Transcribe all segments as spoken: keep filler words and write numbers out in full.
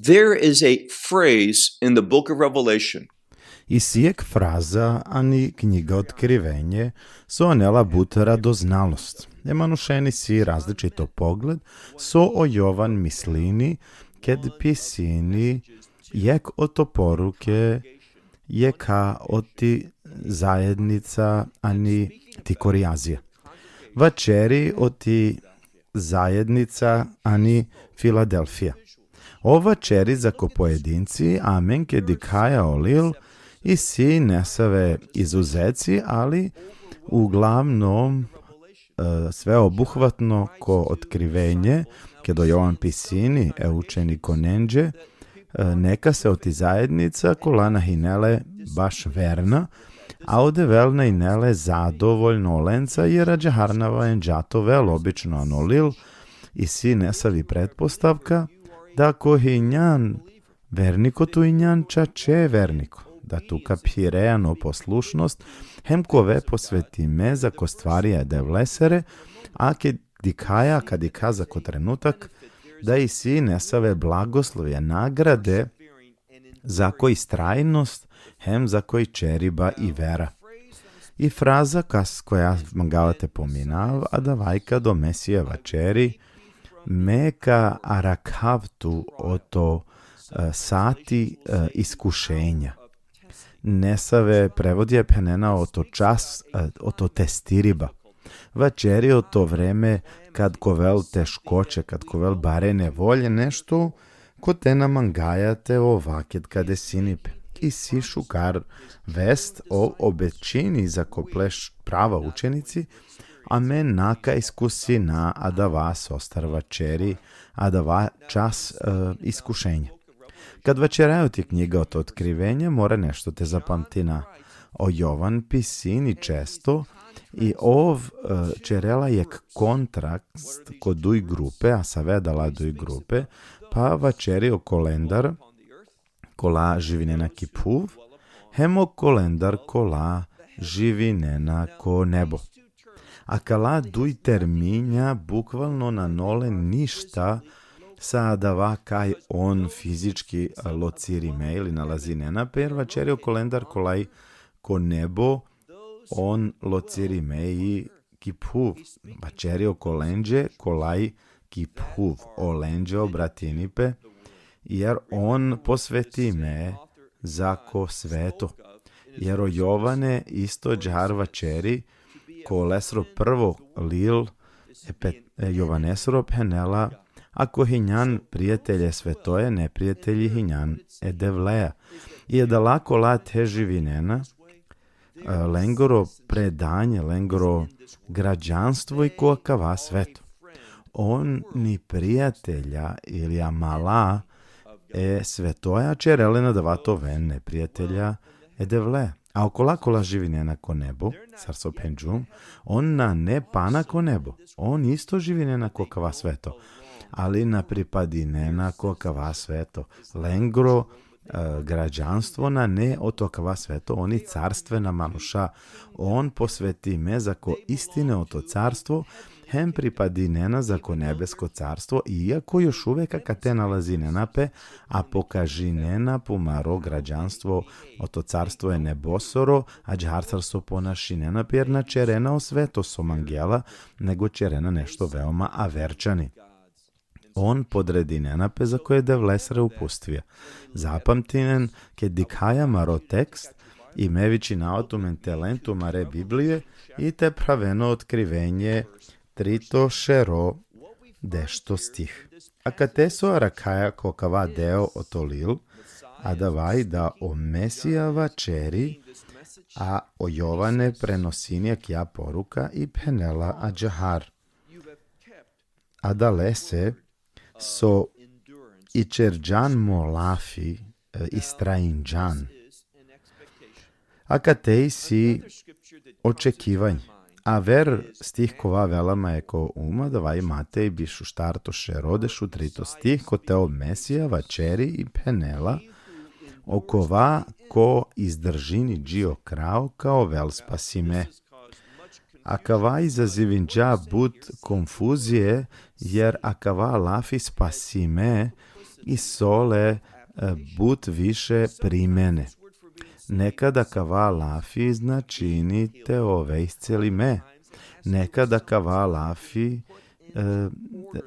There is a phrase in the book of Revelation. Isi jekh fraza ani knjiga Otkrivenje so anela but radoznalost. E manušen isi različito pogled, so o Jovan mislini ked pisini jekh oto poruke jekha oti zajednica ani ti kori Azija. Vaćeri oti zajednica ani Filadelfija. Ov vaćeri zako pojedinci, amen ked dikhaja o lil, isi nesave izuzeci, ali uglavnom, e, sveobuhvatno ko Otkrivenje, ked o Jovan pisini e učenikonenđe, e, nekase oti zajednica kola na hine le baš verna, a o Devel na hine le zadovoljno olenca, jer ađahar na vaenđa te ovel. Obično ano lil isi nesavi pretpostavka da ko hinjan verniko, tu hinjan čače verniko, da tu ka phire ano poslušnost, hem ka ove posvetime zako stvarija e Devlesere, a ked dikhaja, ka dikha zako trenutak, da isi nesave blagoslovija, nagrade zako istrajnost, hem zako i ćeriba i vera. I fraza kas koja mangava te pominav, adava i kad o Mesija vaćeri: Me ka arakhav tu oto, e, sati, e, iskušenja. Nesave prevodija phenena oto čas, e, oto testiriba. Vaćeri oto vreme kad ka ovel teškoće, kad ka ovel bare nevolje, nešto kote na mangaja te ova ked ka desini pe. Isi šukar vest, ov obećini zako ple prava učenici, amen na ka iskusina adava sostar vaćeri, adava čas, e, iskušenja. Kad vaćeraja oti knjiga oto Otkrivenje, mora nešto te zapamtina. O Jovan pisini često i ov, e, ćerela jekh kontrast ko duj grupe, a save adala duj grupe, pa vaćeri o kolendar kola živinena ki phuv, hem o kolendar kola živinena ko nebo. Akala duj terminja bukvalno nane ole ništa sa adava kaj on fizički, e, locirime ili nalazinena pe, jer vaćeri o kolendar kolaj ko nebo, on locirime i ki phuv. Vaćeri o kolenđe kolaj ki phuv, olenđe obratini pe, jer on posvetime zako sveto. Jer o Jovane isto ađahar vaćeri, ko lesro prvo lil, e pet-, e Jovanesro phenela: Ako hinjan prijatelje svetoje, neprijatelji hinjan e Devleja. I adala kola te živinena, e, lengoro predanje, lengoro građanstvo i ko akava sveto. Oni prijatelja ili amala e svetoja ćerela len adava te oven neprijatelja e Devleja. A okola kola živinena ko nebo, sar so phenđum, on nane pana ko nebo. On isto živinena ko akava sveto, ali na pripadinena ko akava sveto. Lengro, e, građanstvo nane oto akava sveto, on i carstvena manuša. On posvetime zako istine oto carstvo, hem pripadinena zako nebesko carstvo, iako još uvek akate nalazinena pe, a pokažinena pumaro građanstvo oto carstvo e nebosoro, ađahar sar so ponašinena pe, jer na ćerena o sveto so mangela, nego ćerena nešto veoma averčani. On podredinena pe zako e Devlesre upustvija. Zapamtinen, ked dikhaja amaro tekst, i me vičinava tumen te len tumare Biblije i te phraven o Otkrivenje trito šero, dešto stih. Akate so arakhaja ko akava deo oto lil, adava i da o Mesija vaćeri, a o Jovane prenosini akija poruka i phenela ađahar: Adalese so ićerđan mo lafi, e, istrainđan. Akate isi očekivanje. Aver stih kova avela ma ko uma, adava i Matej biš u štarto šero, deš u trito stih, kote o Mesija vaćeri i phenela: Okova ko izdržini dži o kraj ka ovel spasime. Akava izazivinđa but konfuzije, jer akava lafi spasime Isole, e, but više primene. Nekad akava lafi značini te ove iscelime. Nekad akava lafi, e,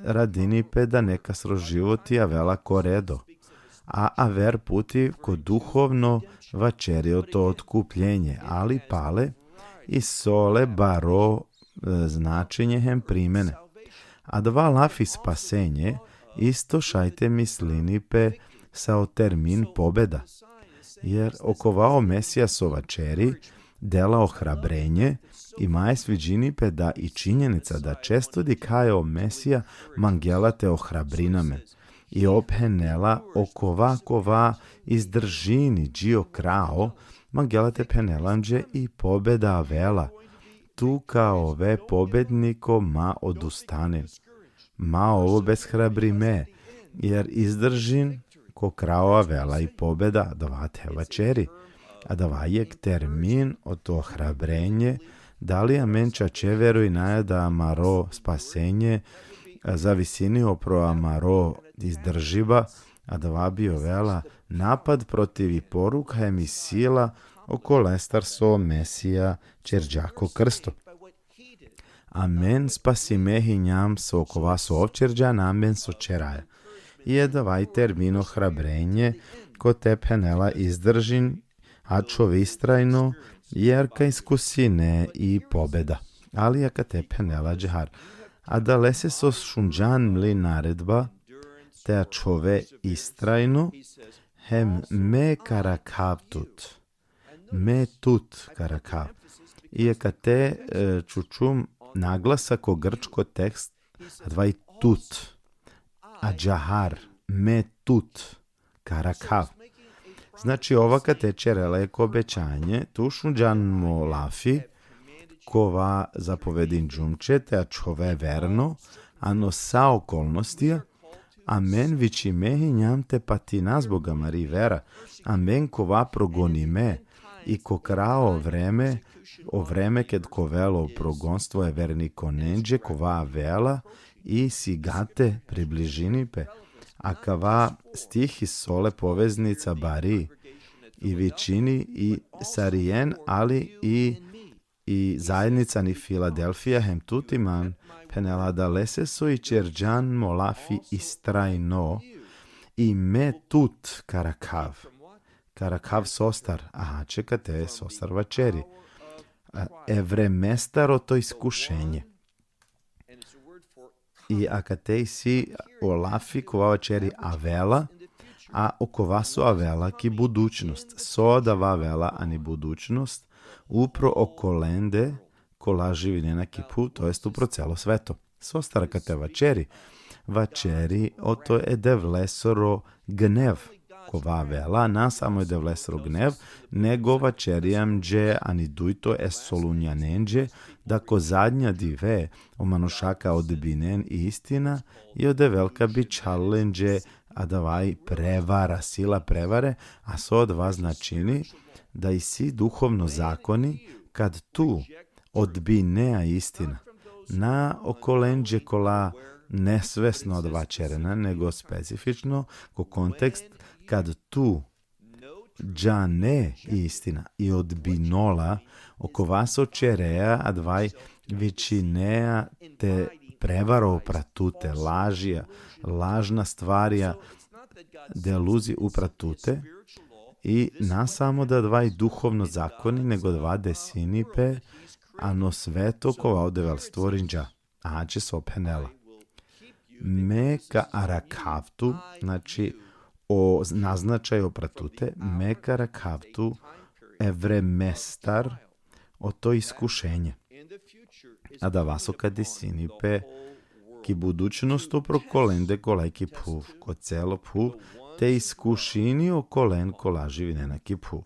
radini pe da nekasro životi avela ko redo. A aver puti ko duhovno vaćeri oto otkupljenje, ali pale Isole baro, e, značenje hem primene. Adava lafi spasenje isto šaj te mislini pe sa o termin pobeda. Jer okova o Mesija so vaćeri, dela ohrabrenje, i maje sviđini pe da i činjenica da često dikhaja o Mesija mangela te ohrabrini amen. I ov phenela okova kova izdržini dži o kraj, mangela te phenel amenđe i pobeda avela. Tu ka ove pobedniko, ma odustanen. Ma ov obeshrabrime, jer izdržin, ko kraj avela i pobeda, adava te vaćeri. Adava jekh termin oto ohrabrenje, dali amen čače verujnaja da amaro spasenje, a, zavisini upro amaro izdržiba, adava bi ovela napad protiv i poruka hem i sila okolestar so Mesija ćerđa ko krsto. Amen spasime hinjam so okova so ov ćerđa, na amen so ćeraja. I adava i termin ohrabrenje, kote phenela izdržin, ačhov istrajno, jer ka iskusine i pobeda. Ali akate phenela ađahar: Adalese so šunđan mli naredba, te ačhove istrajno, hem me ka arakhav tut. Me tut ka arakhav. I akate, e, čučum naglasak ko grčko tekst, adava i tut. Ađahar, me tut ka arakhav. Znači, ov akate ćerela jekh obećanje, tu šunđan mo lafi, kova zapovedinđum će te ačhove verno, ano sa okolnostija, amen vičime hinjam te patina zbog amari vera, amen kova progonime, i ko kraj o vreme, o vreme ked ka ovel o progonstvo e vernikonenđe, kova avela, i sigate približini pe. Akava stih isole poveznica bari, i vičini i sarinen, ali i, i zajednica ani Filadelfija, hem tuti man, phenela: Adalese so i ćerđan mo lafi istrajno, i me tut ka arakhav. Ka arakhav sostar, aha, će akate sostar vaćeri. A, e vremestar oto iskušenje. I akate isi o lafi kova vaćeri avela, a okova so avela ki budućnost. So adava avela ani budućnost, upro okolende kola živinena ki phuv, to jest upro celo sveto. Sostar akate vaćeri? Vaćeri oto e Devlesoro gnev kova avela, na samo e Devlesoro gnev, nego vaćeri amenđe ani dujto e Solunjanenđe, da ko zadnja dive o manuša ka odbinen i istina, i o Devel ka bičhal lenđe, adava i prevara, sila prevare. A so adava značini? Da isi duhovno zakoni, kad tu odbinea istina. Na okolenđe kola nesvesno adava ćerena, nego specifično ko kontekst kad tu džane i istina i odbinola, okova so ćerea, adava i vičinea te prevara upra tute, lažija, lažna stvarija deluzi upra tute, i na samo da adava i duhovno zakoni, nego adava desini pe ano sveto kova o Devel stvorinđa. Ađe so phenela: Me ka arakhav tu, znači, o naznačaj upra tute, me ka arakhav tu e vremestar oto iskušenje. Adava so ka desini pe ki budućnost upro kolende kolaj ki phuv, ko celo phuv, te iskušini okolen kola živinena ki phuv.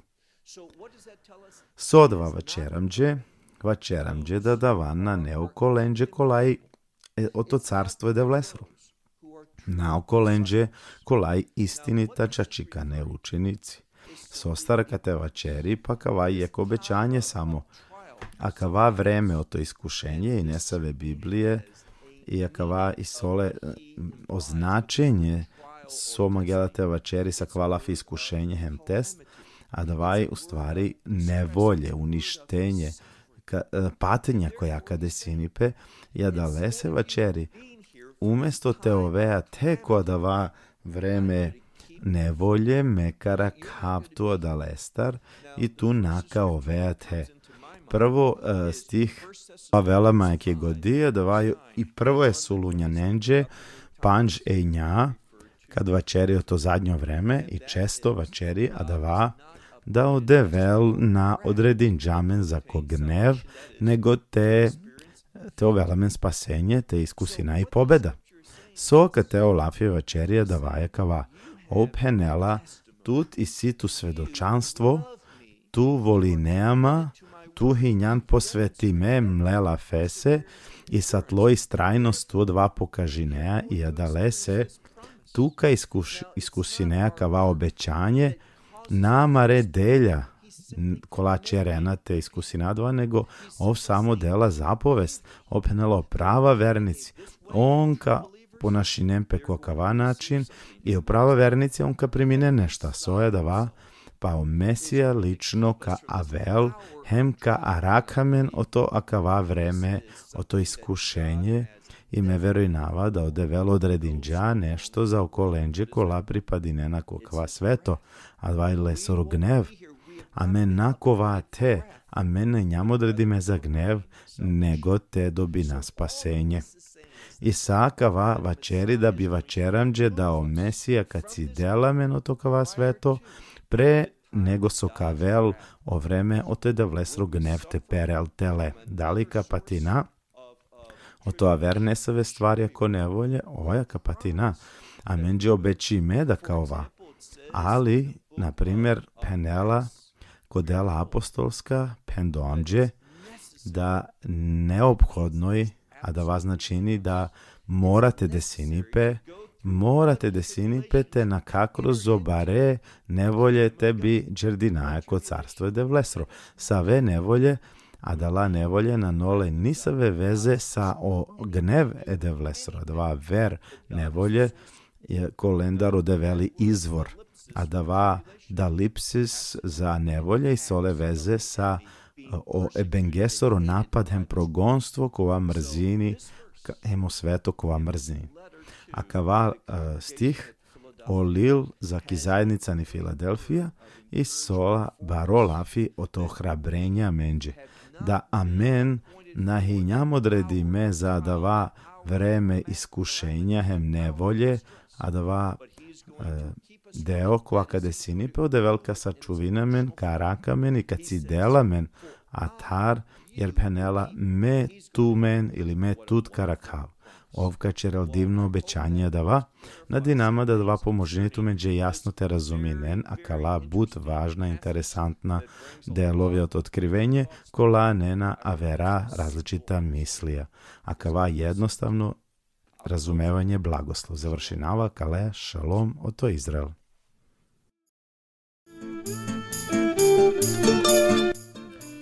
So adava vaćeri amenđe? Vaćeri amenđe da adava nane okolenđe kolaj, e, oto carstvo e Devlesoro. Na okolenđe kolaj istinita čačikane učenici. Sostar akate vaćeri? Pa akava jekh obećanje samo. Akava vreme oto iskušenje i nesave Biblije, i akava isole, e, o značenje so mangela te vaćeri sa kava lafi iskušenje hem test, adava i u stvari nevolje, uništenje, ka, e, patnja koja ka desini pe, i adalese vaćeri, umesto te ovea te ko adava vreme nevolje, me ka arakhav tu adalestar i tu na ka ovea te. Prvo, e, stih, avela ma ki godi, adava i prvo e Solunjanenđe, pandž enja, kad vaćeri oto zadnjo vreme, i često vaćeri adava da o Devel na odredinđa amen zako gnev, nego te, te ovel amen spasenje, te iskusina i pobeda. So kate o lafi vaćeri adava i akava. Ov phenela, tut isi tu svedočanstvo, tu volinea ma, tu hinjan posvetime mle lafese, i sa tlo istrajnost tu adava pokažinea, i adalese tu ka iskuš-, iskusinea kava obećanje, na amare delja, n-, kola ćerena te iskusina adava, nego ov samo dela zapovest, ov phenela, o prava vernici, on ka ponašinen pe ko kava način, i o prava vernici on ka priminen nešto, so i adava, pa o Mesija lično ka avel, hem ka arakha amen oto akava vreme, oto iskušenje, i me verujnava da o Devel odredinđa nešto za okolenđe kola pripadinena ko kava sveto, adava i lesoro gnev. Amen na ka ova te, amen na injam odredime za gnev, nego te dobina spasenje. I sa kava vaćeri da bi vaćera amenđe da o Mesija ka cidel amen oto kava sveto, pre nego so ka avel o vreme oto e Devlesoro gnev te perel tele. Dali ka patina oto aver nesave stvarja ko nevolje? Oja, ka patina. Amenđe obećime da ka ova. Ali, na primer, phenela ko Dela apostolska, phenđa amenđe da neophodno i, adava značini da mora te desini pe, mora te desini pe te nakha kroz o bare nevolje te bi đerdinaja ko carstvo e Devlesoro. Save nevolje? Adala nevolje nane ole nisave veze sa o gnev e Devlesoro, adava ver nevolje, e, kolendar o Devel i izvor. Adava dalipsis za nevolje isi ole veze sa, e, o ebengesoro napad hem progonstvo kova mrzini, ka-, hem o sveto kova mrzini. Akava, e, stih o lil zaki zajednica ni Filadelfija, i so baro lafi oto ohrabrenje amenđe. Da amen na hinjam odredime za adava vreme iskušenja hem nevolje, adava, e, deo kova ka desini pe, o Devel ka sačuvini amen, ka arakha amen i ka cidel amen atar, jer phenela, me tumen ili me tut ka arakhav. Ov ka ćerel divno obećanje adava. Nadinama da adava pomožini tumenđe jasno te razuminen akala but važna, interesantna delovja oto Otkrivenje, kola nena avera različita mislija. Akava jednostavno razumevanje blagoslov. Završinava kale, šalom oto Izrael.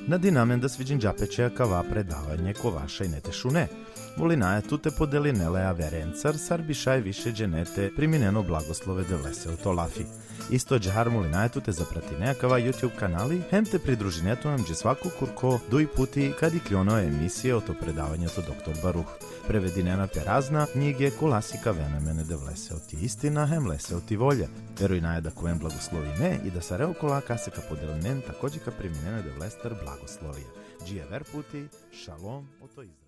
Nadinamen da sviđinđa pe će akava predavanje kova šajne te šune. Molinaja tut te podeline le averencar, sar bi šaj više džene te priminen o blagoslove Devlese oto lafi. Isto đahar molinaja tut te zapratine akava YouTube kanali, hem te pridružine tut amenđe svako kurko duj puti kad ikljon o emisije oto predavanje oto doktor Baruh. Prevedinena pe razna knjige kola sikavena amen e Devlese oti istina hem lese oti volja. Verujnaja da ka oven blagoslovime i da sare okola kasa ka podelinen takođe ka priminen e Devlestar blagoslovija. Dži aver puti, šalom oto Izrael.